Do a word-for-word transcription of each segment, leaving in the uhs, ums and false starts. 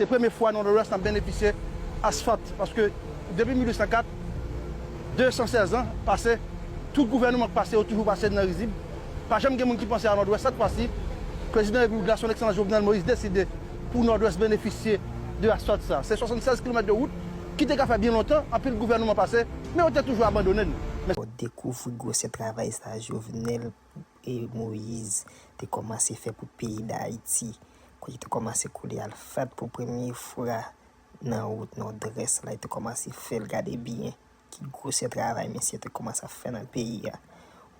Se premye fwa nan Nòdwès n ap benefisye asfalt, paske depi mil uit san kat, de san sèz an pase, tout gouvènman k pase yo toujou pase nan rizib. Pa janm gen moun ki panse a Nòdwès. Sèt fwa si, prezidan repiblik la, son ekselans Jovenel Moïse, deside pou Nòdwès benefisye de asfalt sa. Se swasannsèz kilomèt de wout ki te ka fè byen lontan, anpil gouvènman pase, men yo te toujou abandone n. Men Pou dekouvri gwosè travay sa Jovenel e Moïse te kòmanse fè pou peyi Dayiti, kote te kòmanse koule asfalt pou premye fwa nan wout Nòdwès la, te kòmanse fè l. Gade byen ki gwosè travay mesye te kòmanse ap fè nan peyi a.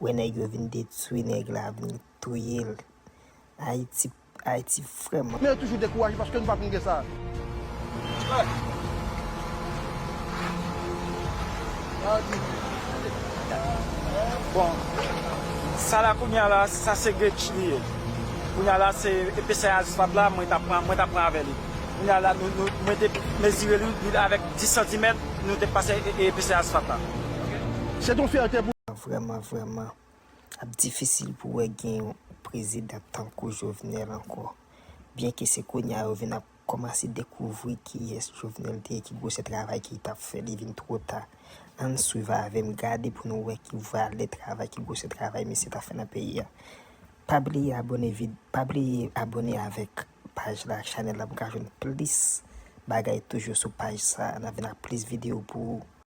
Wè nèg yo vin detwi nèg la, vin touye l. Ayiti, Ayiti vrèman. Men yo toujou dekouraje paske nou pa konn gen sa. Bon, sa la kounye a la, sa se gretch li ye. Kounye a la, se epesè asfalt la, mwen t ap pran, mwen t ap pran avè li. Kounye a la, nou, nou, mwen te mezire li, li avèk dis santimèt, nou te pase e- e- epesè asfalt la. Se yon fyète pou Vrèman, vrèman, ap difisil pou wè gen yon prezidan tankou Jovenel ankò. Byenke se kounye a yo vin ap kòmanse dekouvri kiyès Jovenel te ye, ki gwosè travay ki t ap fè, li vin twò ta. Ann swiv avè m, gade pou nou wè ki valè travay, ki gwosè travay mesye t ap fè nan peyi a. Pa bliye abòne vid, pa bliye abòne avèk paj la ak chanèl la pou n ka jwenn plis bagay toujou sou paj sa. N ap vin ak plis videyo pou ou.